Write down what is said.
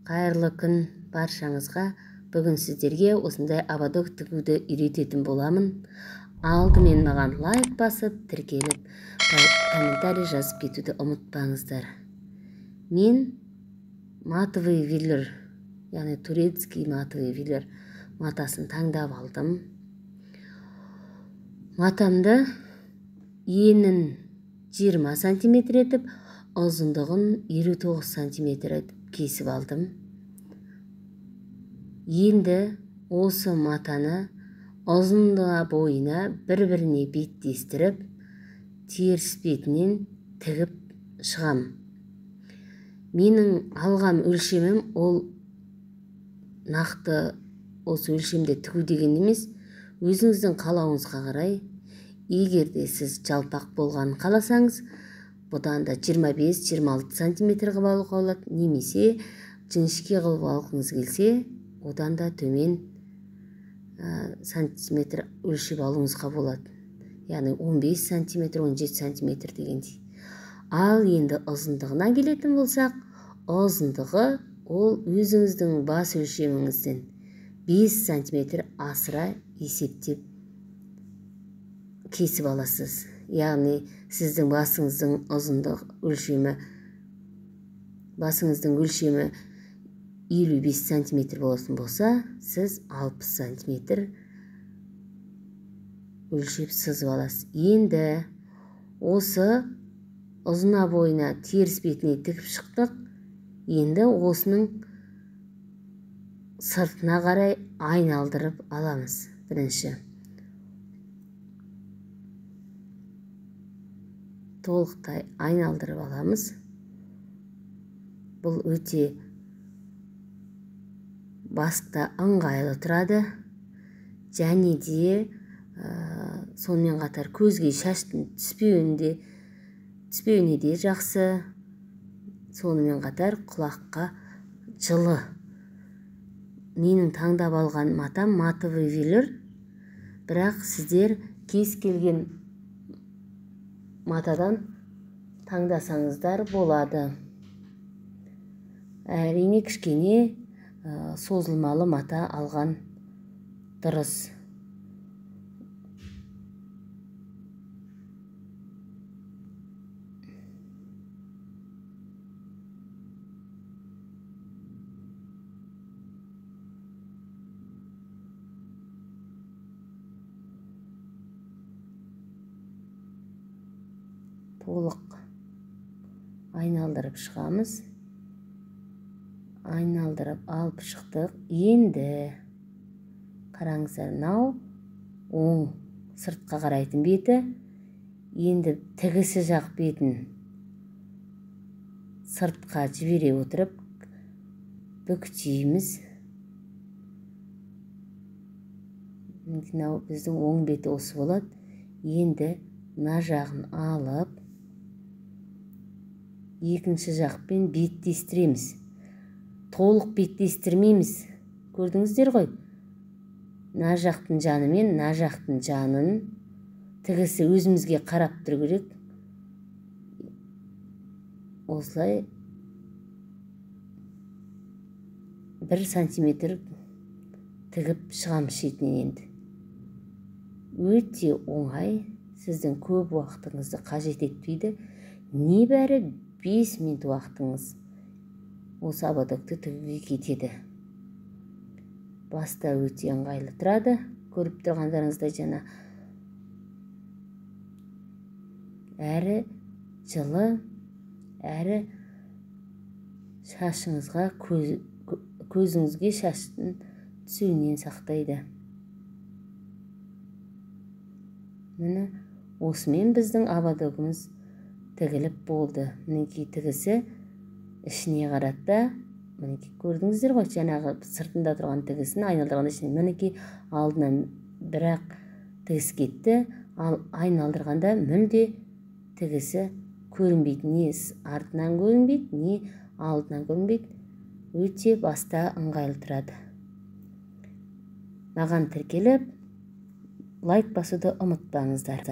Қайырлы күн баршаңызға. Бүгін сіздерге осындай ободок тігуді үйрететін боламын. Алдымен маған лайк басып, тіркеліп, комментарий жазып кетуді ұмытпаңыздар. Мен матовый велюр, яғни турецкий матовый велюр матасын таңдап алдым. Матамды енін 20 сантиметр етіп, ұзындығын 59 сантиметр етіп кесіп алдым. Енді осы матаны ұзындығы бойына бір-біріне беттестіріп, теріс бетінен тігіп шығам. Менің алған өлшемім ол нақты осы өлшемде тігу деген емес, өзіңіздің қалауыңызға қарай. Егер де сіз жалпақ болғанын қаласаңыз, бұдан да 25-26 сантиметр қылып алуға болады, немесе жіңішке қылып алғыңыз келсе, одан да төмен сантиметр өлшеп алуыңызға болады. Яғни 15 сантиметр, 17 сантиметр дегендей. Ал енді ұзындығына келетін болсақ, ұзындығы ол өзіңіздің бас өлшеміңізден 5 сантиметр асыра есептеп кесіп аласыз. Яғни сіздің басыңыздың ұзындық өлшемі, басыңыздың өлшемі 55 сантиметр болатын болса, сіз 60 сантиметр өлшеп сызып аласыз. Енді осы ұзына бойына теріс бетіне тігіп шықтық. Енді осының сыртына қарай айналдырып аламыз бірінші. Толықтай айналдырып аламыз. Бұл өте баста ыңғайлы тұрады. Және де сонымен қатар көзге шаштың түспеуіне де жақсы. Сонымен қатар құлаққа жылы. Менің таңдап алған матам матовый велюр, бірақ сіздер кез келген матадан таңдасаңыздар болады. Әрине кішкене созылмалы мата алған дұрыс. Толық айналдырып шығамыз. Айналдырып алып шықтық. Енді қараңыздар, мынау оң сыртқа қарайтын беті. Енді тігісі жақ бетін сыртқа жібере отырып бүктейміз. Мынау біздің оң беті осы болады. Енді мына жағын алып екінші жақпен беттестіреміз. Толық беттестірмейміз. Көрдіңіздер ғой? Мына жақтың жаны мен мына жақтың жанын тігісі өзімізге қарап тұру керек. Осылай 1 сантиметр тігіп шығамыз шетінен енді. Өте оңай, сіздің көп уақытыңызды қажет етпейді. Небәрі 5 минут уақытыңыз осы ободокты тігуге кетеді. Баста өте ыңғайлы тұрады. Көріп тұрғандарыңыздай жаңа әрі жылы, әрі шашыңызға, көзіңізге шаштың түсуінен сақтайды. Міне осымен біздің ободогымыз тігіліп болды. Мінекей тігісі ішіне қарады да, мінекей көрдіңіздер ғой, жаңағы сыртында тұрған тігісін айналдырғанда ішіне, мінекей алдынан бірақ тігіс кетті, ал айналдырғанда мүлде тігісі көрінбейді, не артынан көрінбейді, не алдынан көрінбейді. Өте баста ыңғайлы тұрады. Маған тіркеліп, лайк басуды ұмытпаңыздар.